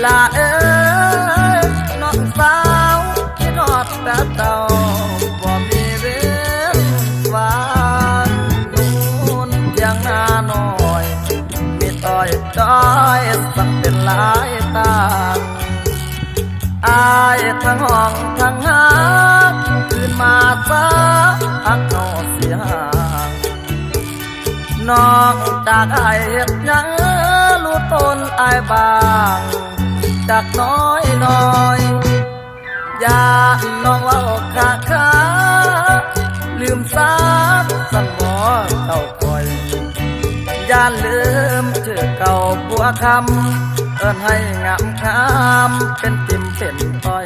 ຫຼ້າເອີຍ ນ້ອງສາວ ຄິດຮອດແຕ່ເຈົ້າ ບໍ່ມີເວນວ່າງ ນູນທຽງນານ້ອຍ ມີຕ້ອຍຈ້ອຍ ສັກເປັນລາຍຕາງ ອ້າຍທັງຮ້ອງທັງຮັກ ຄືນມາຊາ ຮັກເຮົາຊິຫ່າງ ນ້ອງຈາກອ້າຍເຮັດຫຍັງ ຮູ້ຕົນອ້າຍບ້າງ ຈັກໜ້ອຍໜ້ອຍ ຢ້ານນ້ອງເວົ້າຄ້າໆ ລືມສາ ຊັ້ນບໍ່ເຈົ້າຂ້ອຍ ຢ້ານລືມຊື່ເກົ່າບົວຄຳ ເອີ້ນໃຫ້ງາມໆ ເປັນຕິ່ມເປັນຕ້ອຍ